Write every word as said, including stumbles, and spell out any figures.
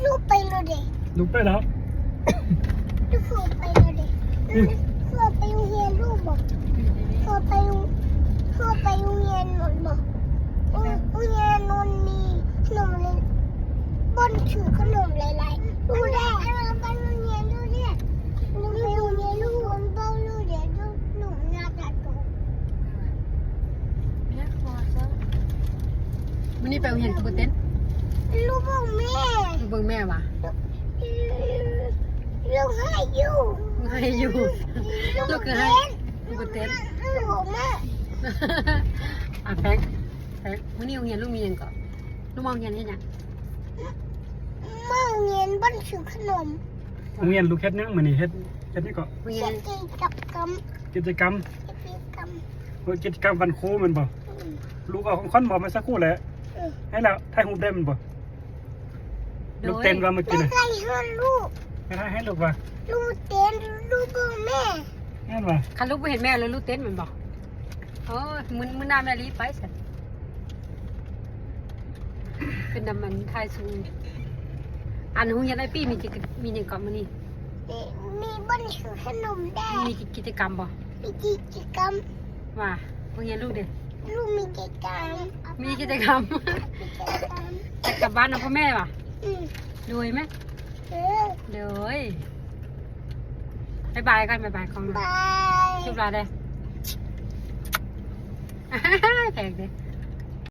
ลูกไปแล้วเด้ ลูกไปแล้ว ลูกไปแล้วเด้ ลูกไปโรงเรียนลูกบอก ลูกไปโรงลูกไปโรงเรียนนนท์บอก โรงเรียนนนท์มีขนมเลย บนถือขนมหลายๆ ลูกแรก ไปโรงเรียนลูกแรก ลูกไปโรงเรียนลูกนนท์เบ้าลูกเดี๋ยวลูกหนูน่าจะโต มื้อนี้ไปโรงเรียนคือบ่เต้น ลูกบอกแม่ ลูกเบิ่งแม่วะ ลูกให้อยู่ ให้อยู่ ลูกคือให้ คือบ่เต้น ลูกแม่ อ่ะแฟรงค์แฟรงค์มื้อนี้โรงเรียนลูกมีหยังก่อน ลูกมาโรงเรียนเฮ็ดหยัง มาโรงเรียนบ้านถือขนม โรงเรียนลูกเฮ็ดหยังมื้อนี้เฮ็ดเฮ็ดนี่ก็ โรงเรีย เช็ น คกิจกรรม กิจกรรม กิจกรรม โอ้ยกิจกรรมวันครูแม่นบ่ อืม ลูกเอาของขวัญมอบให้สักครูแหละ เออ ให้แล้วถ่ายรูปได้แม่นบ่ โดย ลูกเต้นว่าเมื่อ ลู กี้ ก น่ะ ให้ให้ลูก ให้ให้ลูกว่า ลูกเต้นลูกบอกแม่ แม่นว่า คันลูกบ่เห็นแม่แล้วลูกเต้นแม่นบ่ โอ้ยมื้อมื้อหน้าแม่รีบไปซะ เป็นน้ำมันถ่ายสูง อันโรงเรียนไอ้ปี้มีกิจมีหยังก่อนมื้อนี้ มีบ้านถือขนมแดง มีกิจกรรมบ่ มีกิจกรรม ว่าโรงเรียนลูกเด้ ลูกมีกิจกรรม มีกิจกรรม มีกิจกรรม จะกลับบ้านนำพ่อแม่วะ อืม โดยไหม เออ โดย บ๊ายบายก่อน บ๊ายบายกล้อง บาย จุ๊บลาเด้ แพงเด้